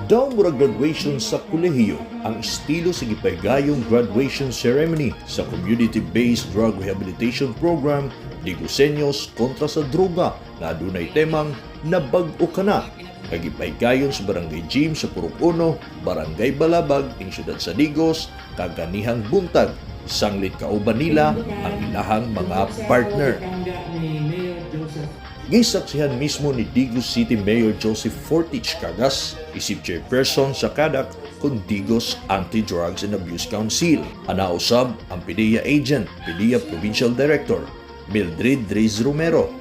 Daw mura graduation sa kolehiyo ang estilo sa gipaygayong graduation ceremony sa Community-Based Drug Rehabilitation Program Diguseños kontra sa droga na adunay temang "Nabag-o Ka Na" nga gipaygayon sa Barangay Gym sa Purok 1, Barangay Balabag, ing siyudad sa Digos, kaganihang buntag, sanglit kauban nila ang ilahang mga partner. Gisaksihan mismo ni Digos City Mayor Joseph Fortich Cagas, isip chairperson sa CADAC kon Digos Anti-Drugs and Abuse Council. Ana usab ang PDEA agent, PDEA Provincial Director, Mildred Riz Romero.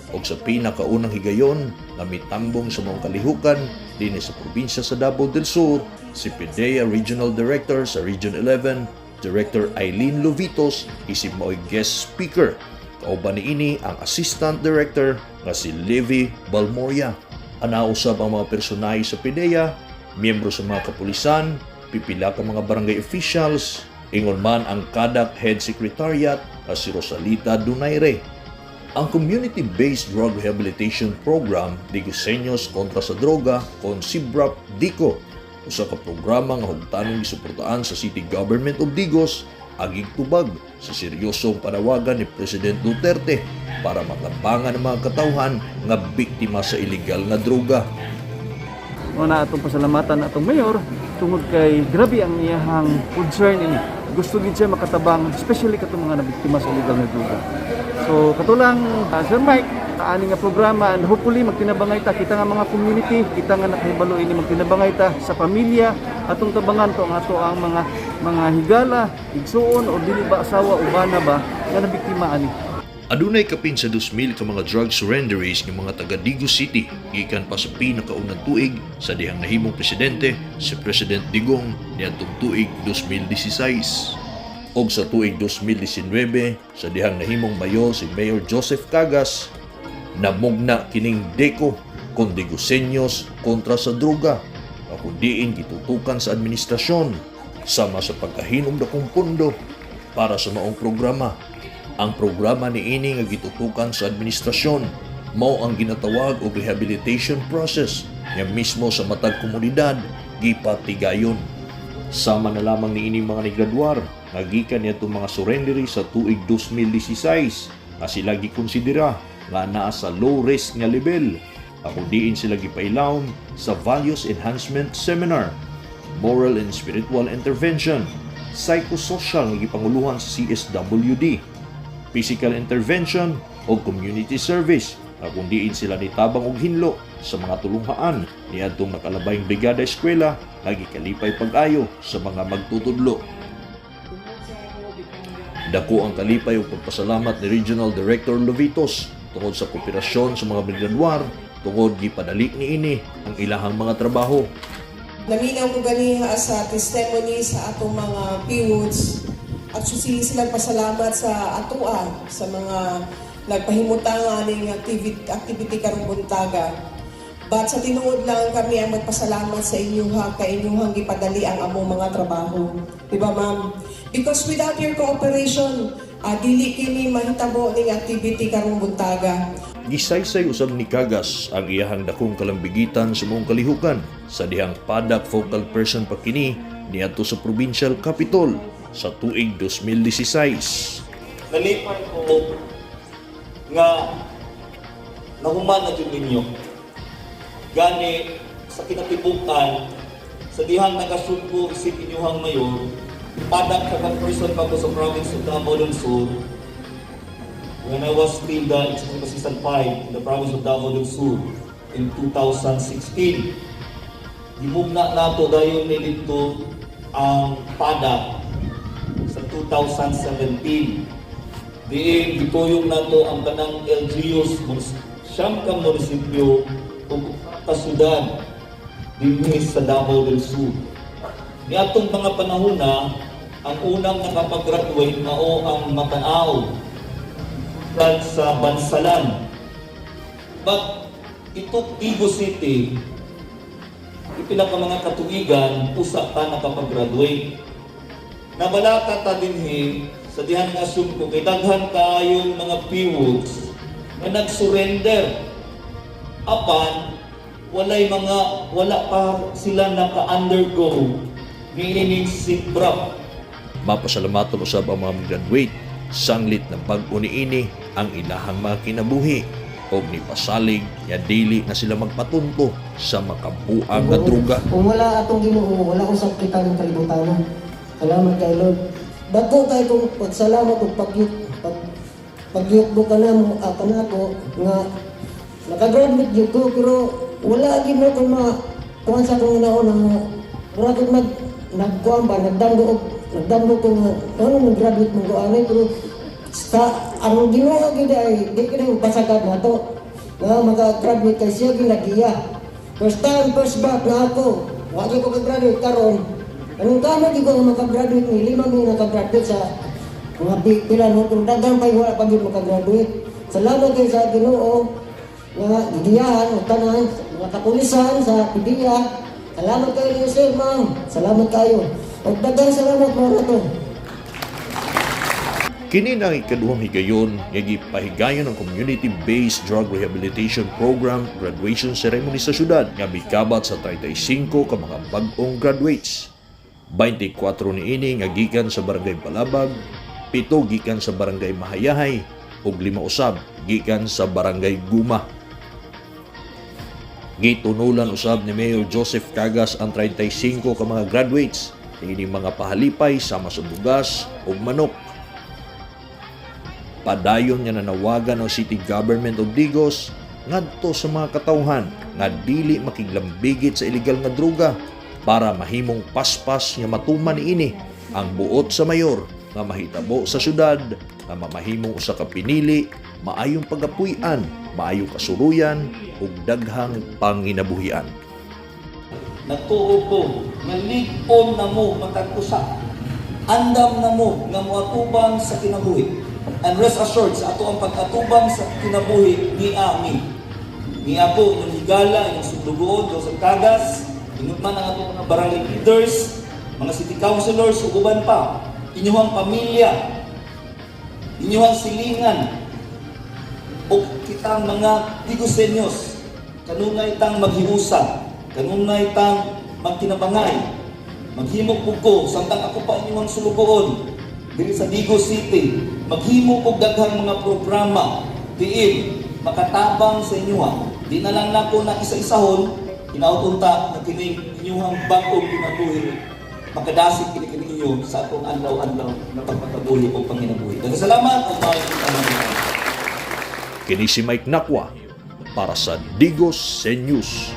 Og sa pinakaunang higayon nga mitambong sa maong kalihukan dinhi sa probinsya sa Davao del Sur, si PDEA Regional Director sa Region 11, Director Eileen Lovitos, isip mao'y guest speaker. Kauban niini ang Assistant Director nga si Levi Balmoria. Ana usab ang mga personahe sa PDEA, miyembro sa mga kapulisan, pipila ka mga barangay officials, ingon man ang CADAC Head Secretariat nga si Rosalita Donaire. Ang Community-Based Drug Rehabilitation Program Diguseños kontra sa droga kon CBRAP DICO, usa ka programa nga hugtanong gisuportaan sa City Government of Digos, agig tubag sa seryosong panawagan ni President Duterte para matabangan ang mga katawhan nga biktima sa ilegal nga droga. Una, atong pasalamatan atong mayor tungod kay grabe ang iyahang concern ini. Gusto gid siya makatabang, especially katong mga nabiktima sa illegal nga droga. So katulang Sir Mike ani nga programa, and hopefully magtinabangay ta, kita nga mga community, kita nga nakahibalo ini, magtinabangay ta sa pamilya, atong tabangan to ang ato ang mga higala, igsuon o dili ba asawa o bana ba nga nabiktima ani. Adunay kapin sa 2,000 ka mga drug surrenderies ng mga taga Digos City gikan pa sa pinakaunang tuig sa dihang nahimong presidente si President Digong niadtong tuig 2016. Og sa tuig 2019, sa dihang nahimong mayor si Mayor Joseph Cagas, namugna kining DECO kon Diguseños kontra sa droga nga kun diin gitutukan sa administrasyon sama sa pagkahinom dakong pondo para sa maong programa. Ang programa niini nga gitutukan sa administrasyon mao ang ginatawag og rehabilitation process nga mismo sa matag komunidad gipatigayon. Sama na lamang niini mga nigraduar nga gikan niadtong mga surrendery sa tuig 2016 nga sila gikonsidera nga naa sa low risk nga level ako diin sila gipailawom sa Values Enhancement Seminar, Moral and Spiritual Intervention, Psychosocial nga gipanguluhan sa CSWD, physical intervention o community service nga kung diin sila nitabang og hinlo sa mga tulunghaan niadtong nakalabayng brigada eskwela nga gikalipay pag-ayo sa mga magtutudlo. Dako ang kalipay ug pagpasalamat ni Regional Director Lovitos tungod sa kooperasyon sa mga brigaduar tungod gipadali niini ang ilahang mga trabaho. Naminaw ko ganiha sa testimony sa atong mga PWUDs. Actually, silang pasalamat sa atoa, sa mga nagpahimutang aning activity karong buntaga. But sa tinuod lang, kami ang magpasalamat sa inyo ha, kay inyong gipadali ang among mga trabaho. Di ba, ma'am? Because without your cooperation, dili kini mahitabo ning activity karong buntaga. Gisaysay usab ni Cagas ang iyahang dakong kalambigitan sa maong kalihukan sa dihang PADAC focal person pa kini niadto sa provincial capital sa tuig 2016. Nalipay ko nga nahuman na jud ninyo. Gani sa kinatibukan sa dihang nag-assume ko isip inyuhang mayor, PADAC focal person pa ko sa province of Davao del Sur when I was still the Executive Assistant 5 in the province of Davao del Sur in 2016. Gimugna nato dayon ni didto ang PADAC sa 2017. Diin gituyong nato ang tanang LGUs, 9 ka munisipyo ug ka syudad dinhi sa Davao del Sur. Niadtong mga panahon na ang unang nakapag-graduate mao ang Matanao sa Bansalan. But it took Digos City ipila ka mga katuigan usa ka nakapag-graduate. Nabalaka ta dinhi sa dihan nga assume ko kay daghan kayong mga PWUDs na nag-surrender apan Walay mga wala pa sila naka-undergo niining SIBRAP. Mapasalamaton usab ang mga graduate sanglit na bag-o niini ang ilahang mga kinabuhi og nipasalig nga dili na sila magpatunto sa makabuang nga druga. Kung wala atong Ginoo, wala usab kita ng kalibutan. Salamat kay Lord. Dagko kay kong pagsalamat ug pagyut mo kana kanako nga nakagraduate jud ko, pero wala gid mo kung ma kuan sa akong una nga mura kog nagkuan ba, nagdamgo ko nga ano nag-graduate mo ko ani, pero sa ang Ginoo gid ay di kini pasagad nato nga maka-graduate kay siya ginagiya. First time, first batch na ako. Wa gyud ko ka-graduate karon. Anong kamo di ko nga makagraduate ni lima mi nakagraduate sa mga pila no, pero daghan pa yung wala pa gyud makagraduate. Salamat kay sa Ginoo nga gigiyahan og tanan mga kapulisan sa PDEA. Salamat kayo niyo, sir, ma'am. Salamat kayo. Og daghang salamat mo to. Kini na ang ikaduhang higayon nga gipahigayon ang Community-Based Drug Rehabilitation Program graduation ceremony sa syudad nga mikabat sa 35 ka mga bag-ong graduates. 24 niini nga gikan sa Barangay Balabag, 7 gikan sa Barangay Mahayahay ug 5 usab gikan sa Barangay Guma. Gitunulan usab ni Mayor Joseph Cagas ang 35 ka mga graduates niining mga pahalipay sama sa bugas ug manok. Padayon nga nanawagan ang City Government of Digos ngadto sa mga katawhan nga dili makiglambigit sa illegal nga droga para mahimong paspas nga matuman niini ang buot sa mayor nga mahitabo sa syudad nga mamahimong usa ka pinili, maayong pagapuy-an, maayong kasuruyan ug daghang panginabuhian. Nagtuo ko nga lig-on na mo matag usa. Andam na mo nga moatubang sa kinabuhi. And rest assured sa ato ang pag-atubang sa kinabuhi ni ami. Ni ako inyong higala, inyong sulugoon, Joseph Cagas, ingon man ang atong mga barangay leaders, mga city councilors, ug uban pa, inyong pamilya, inyong silingan, o kitang mga Digusenyos, kanunay tang maghiusa, kanunay tang magkinabangay, maghimo pug ko, samtang ako pa inyong sulugoon, diri sa Digos City, maghimo og daghang mga programa, diin, makatabang sa inyo. Di na lang nako na isa-isahon, hinaut unta na kining inyong bag-ong kinabuhi, makadasig kini ninyo sa atong adlaw-adlaw na pagpakabuhi o panginabuhi. Daghang salamat ug maayong panahon. Kini si Mike Nakwa para sa Digos News.